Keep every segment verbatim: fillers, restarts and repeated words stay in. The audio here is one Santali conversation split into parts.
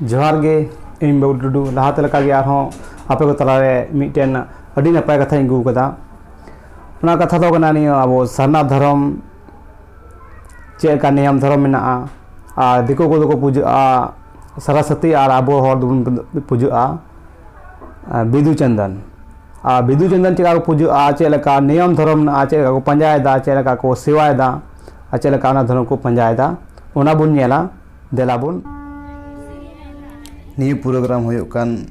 ᱡᱚᱦᱟᱨ ᱜᱮ, ᱤᱧ ᱵᱟᱹᱵᱩ ᱴᱩᱰᱩ᱾ ᱞᱟᱦᱟᱛᱮ ᱞᱮᱠᱟᱜᱮ ᱟᱨᱦᱚᱸ ᱟᱯᱮ ᱠᱚ ᱛᱟᱞᱟᱨᱮ ᱢᱤᱫᱴᱮᱱ ᱟᱹᱰᱤ ᱱᱟᱯᱟᱭ ᱠᱟᱛᱷᱟᱧ ᱟᱹᱜᱩ ᱟᱠᱟᱫᱟ᱾ ᱚᱱᱟ ᱠᱟᱛᱷᱟ ᱫᱚ ᱠᱟᱱᱟ ᱱᱤᱭᱟᱹ ᱟᱵᱚ ᱥᱟᱨᱱᱟ ᱫᱷᱚᱨᱚᱢ ᱪᱮᱫ ᱞᱮᱠᱟ ᱱᱤᱭᱚᱢ ᱫᱷᱚᱨᱚᱢ ᱢᱮᱱᱟᱜᱼᱟ᱾ ᱟᱨ ᱫᱤᱠᱩ ᱠᱚᱫᱚ ᱠᱚ ᱯᱩᱡᱟᱹᱜᱼᱟ ᱥᱚᱨᱚᱥᱚᱛᱤ, ᱟᱨ ᱟᱵᱚ ᱦᱚᱲ ᱫᱚᱵᱚᱱ ᱯᱩᱡᱟᱹᱜᱼᱟ ᱵᱤᱫᱩ ᱪᱟᱸᱫᱟᱱ᱾ ᱟᱨ ᱵᱤᱫᱩ ᱪᱟᱸᱫᱟᱱ ᱪᱮᱫ ᱞᱮᱠᱟ ᱠᱚ ᱯᱩᱡᱟᱹᱜᱼᱟ, ᱪᱮᱫ ᱞᱮᱠᱟ ᱱᱤᱭᱚᱢ ᱫᱷᱚᱨᱚᱢ ᱢᱮᱱᱟᱜᱼᱟ, ᱪᱮᱫ ᱞᱮᱠᱟ ᱠᱚ ᱯᱟᱸᱡᱟᱭᱮᱫᱟ, ᱪᱮᱫ ᱞᱮᱠᱟ ᱠᱚ ᱥᱮᱵᱟᱭᱮᱫᱟ, ᱟᱨ ᱪᱮᱫ ᱞᱮᱠᱟ ᱚᱱᱟ ᱫᱷᱚᱨᱚᱢ ᱠᱚ ᱯᱟᱸᱡᱟᱭᱮᱫᱟ, ᱚᱱᱟ ᱵᱚᱱ ᱧᱮᱞᱟ᱾ ᱫᱮᱞᱟ ᱵᱚᱱ᱾ ᱱᱤᱭᱟᱹ ᱯᱨᱳᱜᱨᱟᱢ ᱦᱩᱭᱩᱜ ᱠᱟᱱ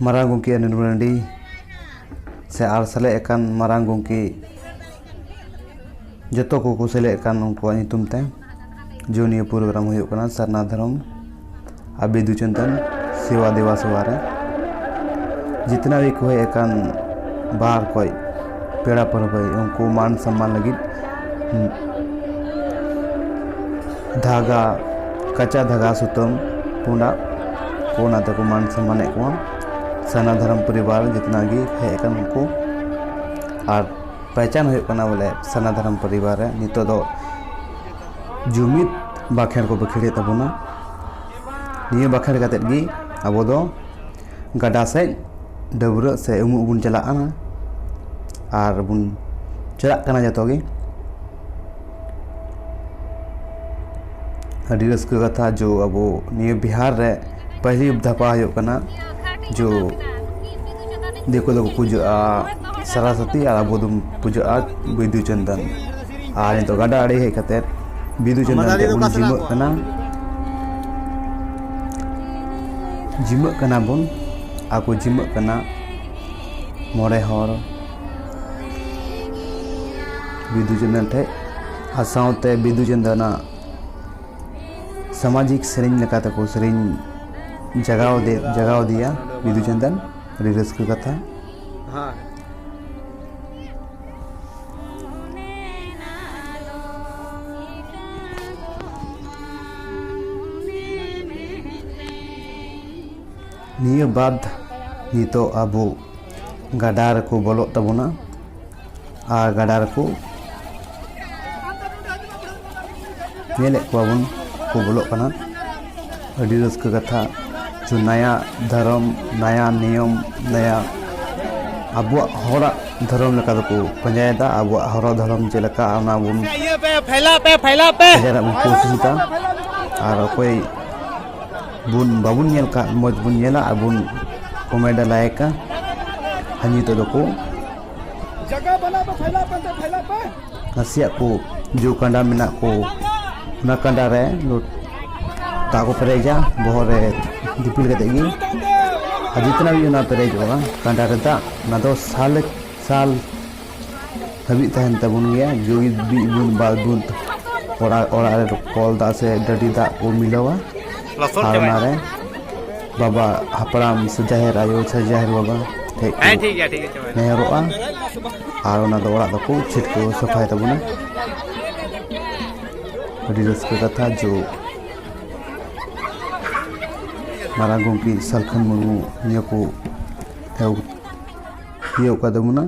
ᱢᱟᱨᱟᱝ ᱜᱚᱢᱠᱮ ᱚᱱᱤᱞ ᱢᱟᱨᱟᱱᱰᱤ ᱥᱮ ᱟᱨ ᱥᱮᱞᱮᱫ ᱟᱠᱟᱱ ᱢᱟᱨᱟᱝ ᱜᱚᱢᱠᱮ, ᱡᱚᱛᱚ ᱠᱚᱠᱚ ᱥᱮᱞᱮᱫ ᱟᱠᱟᱱ ᱩᱱᱠᱩᱣᱟᱜ ᱧᱩᱛᱩᱢ ᱛᱮ ᱡᱚ ᱱᱤᱭᱟᱹ ᱯᱨᱳᱜᱨᱟᱢ ᱦᱩᱭᱩᱜ ᱠᱟᱱᱟ ᱥᱟᱨᱱᱟ ᱫᱷᱚᱨᱚᱢ ᱟᱨ ᱵᱤᱫᱩ ᱪᱟᱸᱫᱟᱱ ᱥᱮᱵᱟ ᱫᱮᱵᱟ ᱥᱮᱵᱟ ᱨᱮ᱾ ᱡᱤᱛᱱᱟ ᱜᱮ ᱠᱚ ᱦᱮᱡ ᱟᱠᱟᱱ ᱵᱟᱦᱨ ᱠᱷᱚᱡ ᱯᱮᱲᱟ ᱯᱟᱹᱨᱵᱷᱟᱹ, ᱩᱱᱠᱩ ᱢᱟᱱ ᱥᱚᱱᱢᱟᱱ ᱞᱟᱹᱜᱤᱫ ᱫᱷᱟᱜᱟ, ᱠᱟᱸᱪᱟ ᱫᱷᱟᱜᱟ ᱥᱩᱛᱟᱹᱢ ᱯᱩᱸᱰᱟᱜ ᱠᱚ ᱚᱱᱟ ᱛᱮᱠᱚ ᱢᱟᱱ ᱥᱚᱱᱢᱟᱱᱮᱫ ᱠᱚᱣᱟ᱾ ᱥᱟᱨᱱᱟ ᱫᱷᱚᱨᱚᱢ ᱯᱚᱨᱤᱵᱟᱨ ᱡᱤᱛᱱᱟ ᱜᱮ ᱦᱮᱡ ᱟᱠᱟᱱ ᱩᱱᱠᱩ ᱟᱨ ᱯᱮᱦᱪᱟᱱ ᱦᱩᱭᱩᱜ ᱠᱟᱱᱟ ᱵᱚᱞᱮ ᱥᱟᱨᱱᱟ ᱫᱷᱚᱨᱚᱢ ᱯᱚᱨᱤᱵᱟᱨ ᱨᱮ ᱱᱤᱛᱚᱜ ᱫᱚ ᱡᱩᱢᱤᱫ ᱵᱟᱠᱷᱮᱲ ᱠᱚ ᱵᱟᱹᱠᱷᱮᱲᱮᱫ ᱛᱟᱵᱚᱱᱟ᱾ ᱱᱤᱭᱟᱹ ᱵᱟᱠᱷᱮᱲ ᱠᱟᱛᱮᱫ ᱜᱮ ᱟᱵᱚ ᱫᱚ ᱜᱟᱰᱟ ᱥᱮᱫ ᱰᱟᱹᱵᱽᱨᱟᱹᱜ ᱥᱮ ᱩᱢᱩᱜ ᱵᱚᱱ ᱪᱟᱞᱟᱜ ᱠᱟᱱᱟ ᱟᱨ ᱵᱚᱱ ᱪᱟᱞᱟᱜ ᱠᱟᱱᱟ ᱡᱚᱛᱚ ᱜᱮ᱾ ᱟᱹᱰᱤ ᱨᱟᱹᱥᱠᱟᱹ ᱠᱟᱛᱷᱟ ᱡᱚ ᱟᱵᱚ ᱱᱤᱭᱟᱹ ᱵᱤᱦᱟᱨ ᱨᱮ ᱯᱟᱹᱦᱤᱞ ᱫᱷᱟᱯᱟ ᱦᱩᱭᱩᱜ ᱠᱟᱱᱟ ᱡᱚ ᱫᱤᱠᱩ ᱫᱚᱠᱚ ᱯᱩᱡᱟᱹᱜᱼᱟ ᱥᱚᱨᱚᱥᱚᱛᱤ ᱟᱨ ᱟᱵᱚ ᱫᱚᱵᱚᱱ ᱯᱩᱡᱟᱹᱜᱼᱟ ᱵᱤᱫᱩ ᱪᱟᱸᱫᱟᱱ᱾ ᱟᱨ ᱱᱤᱛᱚᱜ ᱜᱟᱰᱟ ᱟᱲᱮ ᱦᱮᱡ ᱠᱟᱛᱮ ᱵᱤᱫᱩ ᱪᱟᱸᱫᱟᱱ ᱴᱷᱮᱡ ᱵᱚᱱ ᱡᱤᱢᱟᱹᱜ ᱠᱟᱱᱟ᱾ ᱡᱤᱢᱟᱹᱜ ᱠᱟᱱᱟ ᱵᱚᱱ, ᱟᱨ ᱠᱚ ᱡᱤᱢᱟᱹᱜ ᱠᱟᱱᱟ ᱢᱚᱬᱮ ᱦᱚᱲ ᱵᱤᱫᱩ ᱪᱟᱸᱫᱟᱱ ᱴᱷᱮᱡ᱾ ᱟᱨ ᱥᱟᱶᱛᱮ ᱵᱤᱫᱩ ᱪᱟᱸᱫᱟᱱᱟᱜ ᱥᱟᱢᱟᱡᱤᱠ ᱥᱮᱨᱮᱧ ᱞᱮᱠᱟ ᱛᱮᱠᱚ ᱥᱮᱨᱮᱧ ᱡᱟᱜᱟᱣ ᱫᱮ-, ᱡᱟᱜᱟᱣ ᱫᱮᱭᱟ ᱵᱤᱫᱩ ᱪᱟᱸᱫᱟᱱ᱾ ᱟᱹᱰᱤ ᱨᱟᱹᱥᱠᱟᱹ ᱠᱟᱛᱷᱟ᱾ ᱱᱤᱭᱟᱹ ᱵᱟᱫ ᱱᱤᱛᱚᱜ ᱟᱵᱚ ᱜᱟᱰᱟ ᱨᱮᱠᱚ ᱵᱚᱞᱚᱜ ᱛᱟᱵᱚᱱᱟ᱾ ᱟᱨ ᱜᱟᱰᱟ ᱨᱮᱠᱚ ᱧᱮᱞᱮᱫ ᱠᱚᱣᱟ ᱵᱚᱱ ᱠᱚ ᱵᱚᱞᱚᱜ ᱠᱟᱱᱟ᱾ ᱟᱹᱰᱤ ᱨᱟᱹᱥᱠᱟᱹ ᱠᱟᱛᱷᱟ᱾ ᱪᱚ ᱱᱟᱭᱟ ᱫᱷᱚᱨᱚᱢ, ᱱᱟᱭᱟ ᱱᱤᱭᱚᱢ, ᱱᱟᱭᱟ ᱟᱵᱚᱣᱟᱜ ᱦᱚᱲᱟᱜ ᱫᱷᱚᱨᱚᱢ ᱞᱮᱠᱟ ᱫᱚᱠᱚ ᱯᱟᱸᱡᱟᱭᱮᱫᱟ᱾ ᱟᱵᱚᱣᱟᱜ ᱦᱚᱨᱚᱜ ᱫᱷᱚᱨᱚᱢ ᱪᱮᱫ ᱞᱮᱠᱟ, ᱚᱱᱟ ᱵᱚᱱ ᱤᱭᱟᱹ ᱯᱮ, ᱯᱷᱟᱭᱞᱟ ᱯᱮ, ᱯᱷᱟᱭᱞᱟ ᱯᱮ᱾ ᱯᱟᱸᱡᱟ ᱨᱮᱭᱟᱜ ᱵᱚᱱ ᱠᱳᱥᱤᱥ ᱮᱫᱟ᱾ ᱟᱨ ᱚᱠᱚᱭ ᱵᱚᱱ, ᱵᱟᱵᱚᱱ ᱧᱮᱞ ᱠᱟᱜ, ᱢᱚᱡᱽ ᱵᱚᱱ ᱧᱮᱞᱟ ᱟᱨ ᱵᱚᱱ ᱠᱚᱢᱮᱱᱴ ᱞᱟᱭᱤᱠᱟ᱾ ᱟᱨ ᱱᱤᱛᱚᱜ ᱫᱚᱠᱚ ᱡᱟᱭᱜᱟ ᱵᱟᱱᱟ ᱯᱮ, ᱯᱷᱟᱭᱞᱟ ᱯᱮ, ᱯᱷᱟᱭᱞᱟ ᱯᱮ᱾ ᱱᱟᱥᱮᱭᱟᱜ ᱠᱚ ᱡᱚ ᱠᱟᱸᱰᱟ ᱢᱮᱱᱟᱜ ᱠᱚ, ᱚᱱᱟ ᱠᱟᱸᱰᱟ ᱨᱮ ᱞᱩ-, ᱫᱟᱜ ᱠᱚ ᱯᱮᱨᱮᱡᱟ ᱵᱚᱦᱚᱜ ᱨᱮ ᱫᱤᱯᱤᱞ ᱠᱟᱛᱮ ᱜᱮ᱾ ᱟᱨ ᱡᱤᱛᱱᱟ ᱵᱷᱤ ᱚᱱᱟ ᱯᱮᱨᱮᱡᱚᱜᱼᱟ ᱠᱟᱸᱰᱟ ᱨᱮ ᱫᱟᱜ, ᱚᱱᱟ ᱫᱚ ᱥᱟᱞ, ᱥᱟᱞ ᱦᱟᱹᱵᱤᱡ ᱛᱟᱦᱮᱱ ᱛᱟᱵᱚᱱ ᱜᱮᱭᱟ᱾ ᱡᱚ ᱜᱮ ᱵᱤᱫ ᱵᱩᱱ ᱵᱟᱫ ᱵᱩᱱ ᱚᱲᱟᱜ, ᱚᱲᱟᱜ ᱨᱮ ᱠᱚᱞ ᱫᱟᱜ ᱥᱮ ᱰᱟᱹᱰᱤ ᱫᱟᱜ ᱠᱚ ᱢᱤᱞᱟᱹᱣᱟ᱾ ᱞᱚᱥᱚᱫ ᱟᱨ ᱪᱟᱵᱟᱭ᱾ ᱚᱱᱟᱨᱮ ᱵᱟᱵᱟ ᱦᱟᱯᱲᱟᱢ ᱥᱮ ᱡᱟᱦᱮᱨ ᱟᱭᱳ ᱥᱮ ᱡᱟᱦᱮᱨ ᱵᱟᱵᱟ ᱴᱷᱮᱡ ᱠᱚ ᱦᱮᱸ, ᱴᱷᱤᱠ ᱜᱮᱭᱟ, ᱴᱷᱤᱠ ᱜᱮᱭᱟ, ᱪᱟᱵᱟᱭ᱾ ᱱᱮᱦᱚᱨᱚᱜᱼᱟ᱾ ᱟᱨ ᱚᱱᱟ ᱫᱚ ᱚᱲᱟᱜ ᱫᱚᱠᱚ ᱪᱷᱤᱴᱠᱟᱹᱣ ᱥᱟᱯᱷᱟᱭ ᱛᱟᱵᱚᱱᱟ᱾ ᱟᱹᱰᱤ ᱨᱟᱹᱥᱠᱟᱹ ᱠᱟᱛᱷᱟ ᱡᱚ ᱢᱟᱨᱟᱝ ᱜᱚᱢᱠᱮ ᱥᱟᱞᱠᱷᱟᱱ ᱢᱩᱨᱢᱩ ᱱᱤᱭᱟᱹ ᱠᱚ ᱮᱦᱚᱵ ᱤᱭᱟᱹ ᱟᱠᱟᱫ ᱛᱟᱵᱚᱱᱟ᱾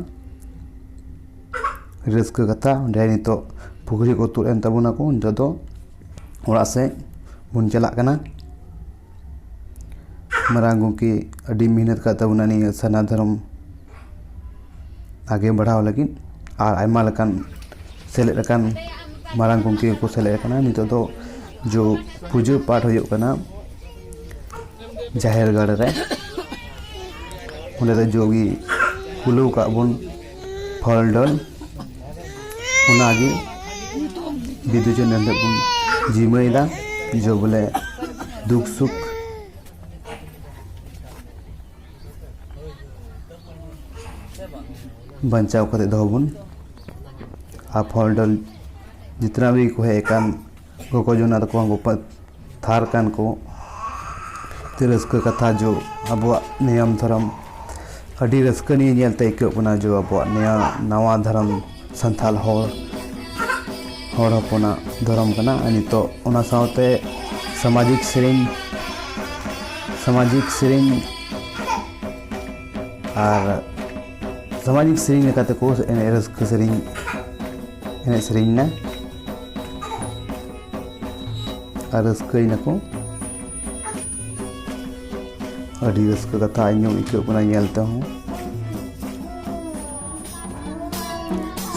ᱨᱟᱹᱥᱠᱟᱹ ᱠᱟᱛᱷᱟ, ᱚᱸᱰᱮ ᱱᱤᱛᱚᱜ ᱯᱩᱠᱷᱨᱤ ᱠᱚ ᱛᱩᱫ ᱮᱱ ᱛᱟᱵᱚᱱᱟ ᱠᱚ, ᱱᱤᱛᱚᱜ ᱫᱚ ᱚᱲᱟᱜ ᱥᱮᱫ ᱵᱚᱱ ᱪᱟᱞᱟᱜ ᱠᱟᱱᱟ᱾ ᱢᱟᱨᱟᱝ ᱜᱚᱢᱠᱮ ᱟᱹᱰᱤ ᱢᱮᱦᱱᱚᱛ ᱠᱟᱜ ᱛᱟᱵᱚᱱᱟ ᱱᱤᱭᱟᱹ ᱥᱟᱨᱱᱟ ᱫᱷᱚᱨᱚᱢ ᱟᱜᱮ ᱵᱟᱲᱦᱟᱣ ᱞᱟᱹᱜᱤᱫ, ᱟᱨ ᱟᱭᱢᱟ ᱞᱮᱠᱟᱱ ᱥᱮᱞᱮᱫ ᱟᱠᱟᱱ ᱢᱟᱨᱟᱝ ᱜᱚᱢᱠᱮ ᱠᱚᱠᱚ ᱥᱮᱞᱮᱫ ᱟᱠᱟᱱᱟ᱾ ᱱᱤᱛᱚᱜ ᱫᱚ ᱡᱚ ᱯᱩᱡᱟᱹ ᱯᱟᱴ ᱦᱩᱭᱩᱜ ᱠᱟᱱᱟ ᱡᱟᱦᱮᱨ ᱜᱟᱲ ᱨᱮ᱾ ᱚᱸᱰᱮ ᱫᱚ ᱡᱚ ᱜᱮ ᱠᱩᱞᱟᱹᱣ ᱠᱟᱜ ᱵᱚᱱ ᱯᱷᱚᱞ ᱰᱚᱞ, ᱚᱱᱟᱜᱮ ᱵᱤᱫᱩ ᱪᱟᱸᱫᱟᱱ ᱨᱮ ᱵᱚᱱ ᱡᱤᱢᱟᱹᱭᱮᱫᱟ᱾ ᱡᱚ ᱵᱚᱞᱮ ᱫᱩᱠ ᱥᱩᱠ ᱵᱟᱧᱪᱟᱣ ᱠᱟᱛᱮ ᱫᱚᱦᱚ ᱵᱚᱱ᱾ ᱟᱨ ᱯᱷᱚᱞ ᱰᱚᱞ ᱡᱤᱛᱱᱟ ᱵᱷᱤ ᱠᱚ ᱦᱮᱡ ᱟᱠᱟᱱ, ᱜᱚᱜᱚ ᱡᱚᱱᱟ ᱛᱟᱠᱚ ᱦᱚᱸ ᱠᱚ ᱯᱟ-, ᱛᱷᱟᱨ ᱠᱟᱱ ᱠᱚ᱾ ᱛᱮ ᱨᱟᱹᱥᱠᱟᱹ ᱠᱟᱛᱷᱟ ᱡᱚ ᱟᱵᱚᱣᱟᱜ ᱱᱤᱭᱚᱢ ᱫᱷᱚᱨᱚᱢ ᱟᱹᱰᱤ ᱨᱟᱹᱥᱠᱟᱹ ᱱᱤᱭᱮ ᱧᱮᱞᱛᱮ ᱟᱹᱭᱠᱟᱹᱜ ᱠᱟᱱᱟ ᱡᱚ ᱟᱵᱚᱣᱟᱜ ᱱᱤᱭᱟᱹ ᱱᱟᱣᱟ ᱫᱷᱚᱨᱚᱢ ᱥᱟᱱᱛᱟᱲ ᱦᱚᱲ, ᱦᱚᱲ ᱦᱚᱯᱚᱱᱟᱜ ᱫᱷᱚᱨᱚᱢ ᱠᱟᱱᱟ᱾ ᱟᱨ ᱱᱤᱛᱚᱜ ᱚᱱᱟ ᱥᱟᱶᱛᱮ ᱥᱟᱢᱟᱡᱤᱠ ᱥᱮᱨᱮᱧ, ᱥᱟᱢᱟᱡᱤᱠ ᱥᱮᱨᱮᱧ ᱟᱨ ᱥᱟᱢᱟᱡᱤᱠ ᱥᱮᱨᱮᱧ ᱞᱮᱠᱟᱛᱮ ᱠᱚ ᱮᱱᱮᱡ ᱨᱟᱹᱥᱠᱟᱹ ᱥᱮᱨᱮᱧ, ᱮᱱᱮᱡ ᱥᱮᱨᱮᱧ ᱮᱱᱟ ᱟᱨ ᱨᱟᱹᱥᱠᱟᱹᱭ ᱱᱟᱠᱚ᱾ ᱟᱹᱰᱤ ᱨᱟᱹᱥᱠᱟᱹ ᱠᱟᱛᱷᱟ ᱤᱧ ᱦᱚᱸ ᱟᱹᱭᱠᱟᱹᱜ ᱠᱟᱱᱟ ᱧᱮᱞ ᱛᱮᱦᱚᱸ᱾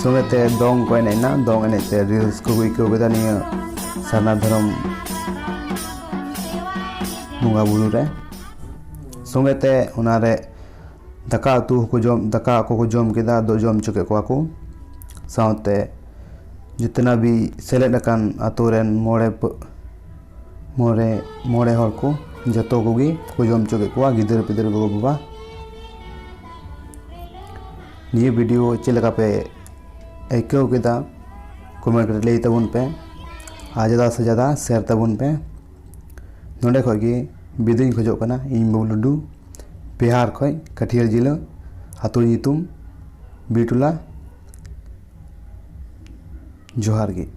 ᱥᱚᱸᱜᱮ ᱛᱮ ᱫᱚᱝ ᱠᱚ ᱮᱱᱮᱡ ᱮᱱᱟ᱾ ᱫᱚᱝ ᱮᱱᱮᱡ ᱛᱮ ᱟᱹᱰᱤ ᱨᱟᱹᱥᱠᱟᱹ ᱠᱚ ᱟᱹᱭᱠᱟᱹᱣ ᱠᱮᱫᱟ ᱱᱤᱭᱟᱹ ᱥᱟᱨᱱᱟ ᱫᱷᱚᱨᱚᱢ ᱵᱚᱸᱜᱟ ᱵᱩᱨᱩ ᱨᱮ᱾ ᱥᱚᱸᱜᱮ ᱛᱮ ᱚᱱᱟ ᱨᱮ ᱫᱟᱠᱟ ᱩᱛᱩ ᱦᱚᱸᱠᱚ ᱡᱚᱢ, ᱫᱟᱠᱟ ᱠᱚᱠᱚ ᱡᱚᱢ ᱠᱮᱫᱟ, ᱫᱚ ᱡᱚᱢ ᱦᱚᱪᱚ ᱠᱮᱫ ᱠᱚᱣᱟ ᱠᱚ᱾ ᱥᱟᱶᱛᱮ ᱡᱮᱛᱱᱟ ᱵᱤ ᱥᱮᱞᱮᱫ ᱟᱠᱟᱱ ᱟᱛᱳ ᱨᱮᱱ ᱢᱚᱬᱮ ᱯᱟᱹ-, ᱢᱚᱬᱮ, ᱢᱚᱬᱮ ᱦᱚᱲ ᱠᱚ, ᱡᱚᱛᱚ ᱠᱚᱜᱮ ᱠᱚ ᱡᱚᱢ ᱦᱚᱪᱚ ᱠᱮᱫ ᱠᱚᱣᱟ, ᱜᱤᱫᱟᱹᱨ ᱯᱤᱫᱟᱹᱨ, ᱜᱚᱜᱚ ᱵᱟᱵᱟ᱾ ᱱᱤᱭᱟᱹ ᱵᱷᱤᱰᱤᱭᱳ ᱪᱮᱫ ᱞᱮᱠᱟ ᱯᱮ ᱟᱹᱭᱠᱟᱹᱣ ᱠᱮᱫᱟ, ᱠᱚᱢᱮᱱᱴ ᱨᱮ ᱞᱟᱹᱭ ᱛᱟᱵᱚᱱ ᱯᱮ᱾ ᱟᱨ ᱡᱟᱫᱟ ᱥᱮ ᱡᱟᱫᱟ ᱥᱮᱭᱟᱨ ᱛᱟᱵᱚᱱ ᱯᱮ᱾ ᱱᱚᱰᱮ ᱠᱷᱚᱡ ᱜᱮ ᱵᱤᱫᱟᱹᱧ ᱠᱷᱚᱡᱚᱜ ᱠᱟᱱᱟ ᱤᱧ ᱵᱟᱹᱵᱩ ᱞᱟᱹᱰᱩ, ᱵᱤᱦᱟᱨ ᱠᱷᱚᱡ ᱠᱟᱴᱷᱤᱭᱟᱹᱲ ᱡᱤᱞᱟᱹ, ᱟᱹᱛᱩ ᱧᱩᱛᱩᱢ ᱵᱤᱴᱩᱞᱟ᱾ ᱡᱚᱦᱟᱨ ᱜᱮ᱾